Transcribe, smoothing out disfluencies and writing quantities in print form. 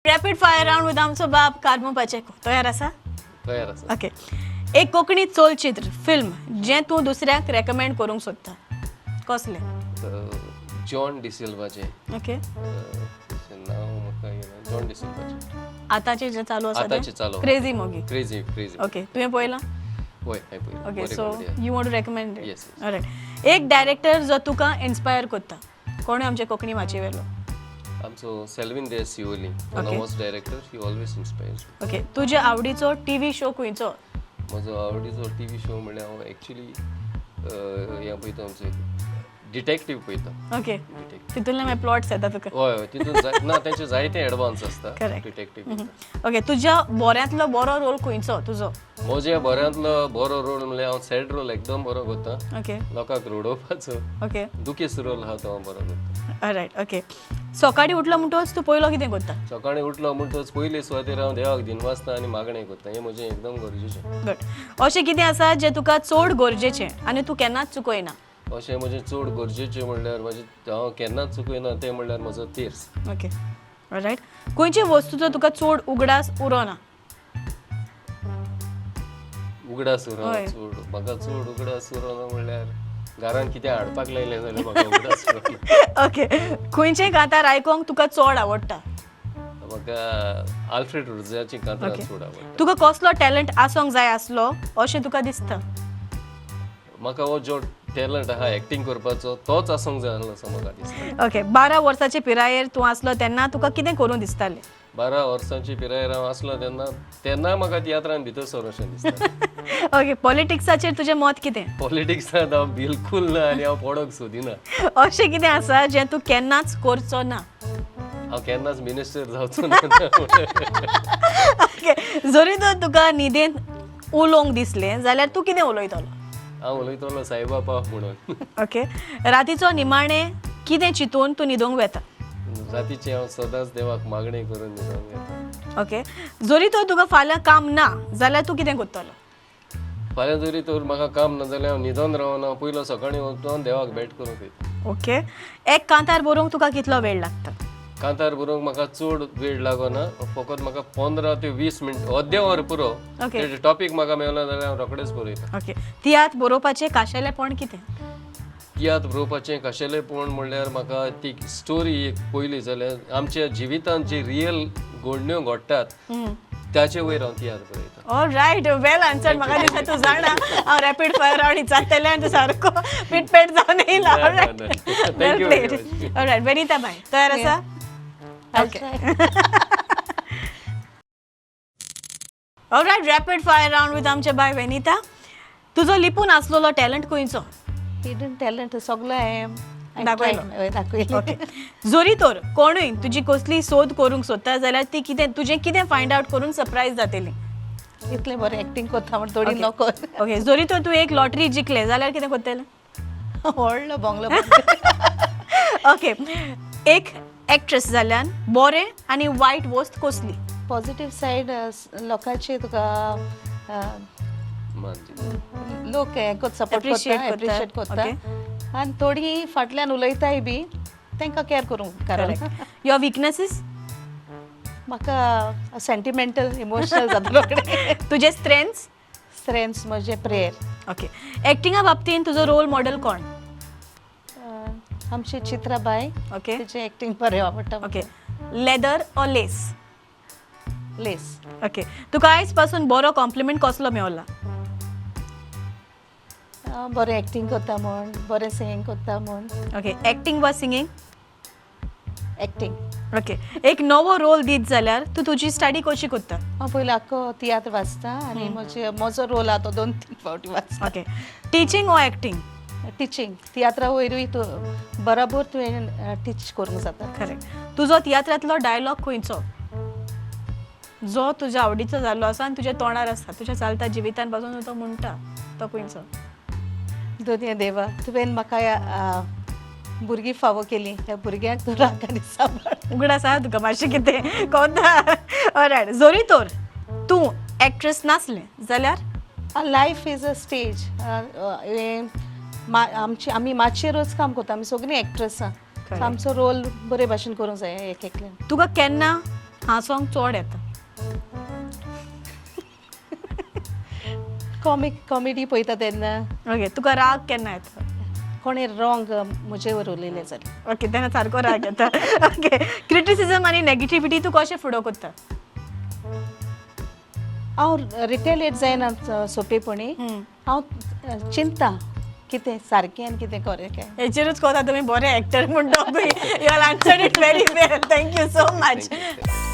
Rapid fire round with आमचो बाब Carmo Pacheco. तयार आसा? तयार आसा. ओके, एक कोंकणी चलचित्र, फिल्म जें तूं दुसऱ्याक रेकमेंड करूंक सोदता, कसलें? जॉन डिसिल्वाचें. ओके. तेचें नांव म्हाका येना, जॉन डिसिल्वाचें. आतांचें जें चालू आसा? आतांचें चालू आसा. क्रेझी मोगी. Crazy, crazy. Okay, तुवें पळयलां? वय, हांवें पळयलां. ओके. बरें सो comedy आसा. You want to recommend? Yes. Right, एक डायरेक्टर जो तुका इन्स्पायर करता, कोणूय आमचे कोंकणी माचये वेलो? आमचो सेल्विन दे सिओली, नवोच director, he always inspires. Okay, तुज्या आवडीचो टीव्ही शो खंयचो? म्हजो आवडीचो टीव्ही शो म्हणल्यार हांव एक्चुली हें पळयता, आमचो डिटेक्टीव पळयता. ओके. डिटेक्टीव. तितूंतले मागीर प्लॉट्स येता तुका? हय हय, तितून ना, तेंचे जायते एडवान्स आसता. डिटेक्टीव. ओके, तुज्या बऱ्यांतलो बरो रोल खंयचो तुजो? म्हज्या बऱ्यांतलो बरो रोल म्हणल्यार हांव सॅड रोल एकदम बरो करता. लोकांक रडोवपाचो. दुखेस्त रोल आहा तो हांव बरो करता. रायट, ओके, सकाळीं उठलो म्हणटकच तूं पयलो कितें करता? सकाळीं उठलो म्हणटकच पयले सुवातेर हांव देवाक दिनवासता आनी मागणें करता. हें म्हजें एकदम गरजेचें. गुड. अशें कितें आसा जें तुका चड गरजेचें आनी तूं केन्नाच चुकयना? अशें म्हजें चड गरजेचें म्हणल्यार म्हजें हांव केन्नाच चुकयना तें म्हणल्यार म्हजो तेर्स. ओके, रायट, खंयचे वस्तूचो तुका चड उगडास उरोना? उगडास उरना? चड म्हाका चड उगडास उरना म्हणल्यार घरान कितें हाडपाक लायलें जाल्यार म्हाका उगडास उरना. ओके, खंयचें कांतार आयकोंक तुका चड आवडटा? म्हाका आल्फ्रेड रुजाची कांतारां चड आवडटा. तुका कसलो टॅलंट आसोंक जाय आसलो अशें तुका दिसता? म्हाका हो जो टॅलंट आहा एक्टींग करपाचो, तोच आसूंक जाय आसलो असो म्हाका दिसता. ओके, 12 वर्साचे पिरायेर तूं आसलो तेन्ना तुका कितें करूं दिसतालें? 12 वर्सांची पिरायेर हांव आसलो तेन्ना, तेन्ना म्हाका तियात्रान भितर सर अशें दिसता. ओके, पॉलिटिक्साचेर तुजें मत कितें? पॉलिटिक्सांत हांव बिलकूल ना आनी हांव पडोंक सोदिना. अशें कितें आसा जें तूं केन्नाच करचो ना? हांव केन्नाच मिनिस्टर जावचो ना. ओके, जरी तर तुका न्हिदेंत उलोवंक दिसलें जाल्यार तूं कितें उलयतलो? हांव उलयतलो साईबाबा पाव म्हणून. ओके, रातीचो निमाणें कितें चिंतून तूं न्हिदोंक वेता? रातीचें हांव सदांच देवाक मागणें करून न्हिदोंक वेता. ओके, जरी तर तुका फाल्यां काम ना जाल्यार तूं कितें करतलो? फाल्यां जरी तर म्हाका काम ना जाल्यार हांव न्हिदोन रावना, पयलो सकाळीं वचून देवाक भेट करूंक वयता. ओके, एक कांतार बरोवंक तुका कितलो वेळ लागता? कांतार बरोवंक म्हाका चड वेळ लागना, फकत म्हाका 15 ते 20 मिनट, अर्दें वर पुरो. टॉपीक म्हाका मेवलो जाल्यार हांव रोखडेच बरयता. ओके, तियात्र बरोवपाचें खाशेलेपण कितें? तियात्र बरोवपाचें खाशेलेपण म्हणल्यार म्हाका ती स्टोरी एक पयली जाल्यार आमच्या जिवितांत जी रियल घडण्यो घडटात ताचे वयर हांव तियात्र बरयता. ऑल रायट, वेल आन्सर. म्हाका दिसता तूं जाणा, हांव रॅपीड फायर रावंड विचारतलें आनी तूं सारको पिटपेट जावन येयला. ना, ना, ना. Thank you very much. All right, Venita बाय, तयार आसा? Okay. All right, rapid fire round with आमचे बाय वेनिता. तुजो लिपून आसलेलो टॅलंट खंयचो? हिडन टॅलंट सगलो हांवें दाखयलो. हय, दाखयलो. ओके, जरी तर कोणूय तुजी कसली सोद करूंक सोदता जाल्यार ती कितें तुजें कितें फायंड आवट करून सरप्रायज जातली? इतलें बरें एक्टींग करता म्हण थोडी नको. ओके, जरी तर तूं एक लॉटरी जिखलें जाल्यार कितें करतलें? व्हडलो बंगलो. ओके, एक एक्ट्रेस जाल्यान बरें आनी वायट वस्त कसली? पॉझिटिव्ह सायड, लोकांची तुका मान दिता. लोक हें सपोर्ट Appreciate करता, करता. एप्रिशिएट करता आनी थोडीं फाटल्यान उलयताय बी, तांकां कॅर करूंक कारण. Your weaknesses? म्हाका सेंटिमेंटल, इमोशनल जाता रोखडें. तुजे स्ट्रेंथ्स? स्ट्रेंथ्स म्हजें प्रेयर. ओके, एक्टिंगा बाबतीन तुजो रोल मॉडेल कोण? आमची चित्राबाय. तिचें एक्टींग बरें आवडटा. Okay, leather or lace? Lace. Okay, तुका आयज पासून बरो कॉम्प्लिमेंट कसलो मेवला? बरें एक्टींग करता म्हूण, बरें सिंगींग करता म्हूण. ओके, एक्टींग वा सिंगींग? एक्टींग. ओके, एक नवो रोल दीत जाल्यार तूं तुजी स्टडी कशी करता? हांव पयलीं आख्खो तियात्र वाचता आनी म्हजे म्हजो रोल आहा तो 2-3 फावटी वाचता. Okay, teaching or acting? Teaching. तियात्रा वयरूय तूं बराबर तुवें टीच करूंक जाता. करेक्ट. तुजो तियात्रांतलो डायलॉग खंयचो जो तुज्या आवडीचो जाल्लो आसा आनी तुज्या तोंडार आसता, तुज्या चलता जिवितान पासून तो म्हणटा तो खंयचो? दोनय देवा, तुवें म्हाका भुरगीं फावो केली, ह्या भुरग्यांक तूं राख आनी सांबाळ. उगडास आसा तुका मातशें कितें कोता? रायट, जरी तर तूं एक्ट्रेस नासलें जाल्यार? Life is a stage. आमची आमी मातयेरूच काम करता, आमी सगळीं एक्ट्रेस आहा. आमचो रोल बरे भाशेन करूंक जाय एक एकल्यान. तुका केन्ना हांसोंक चड येता? कॉमिक कॉमेडी पळयता तेन्ना. ओके, तुका राग केन्ना येता? कोणें रॉंग म्हजेवर उलयलें जाल्यार. ओके, तेन्ना सारको राग येता. ओके, क्रिटिसिजम आनी नेगेटिविटी तूं कशें फुडो करता? हांव रिटेलेट जायना सोंपेपणी. हांव चिंता कितें सारकें आनी कितें खरें काय. हेचेरूच कोता तुमी बरे एक्टर म्हणटा. You all answer it very well. Thank you so much. Thank you.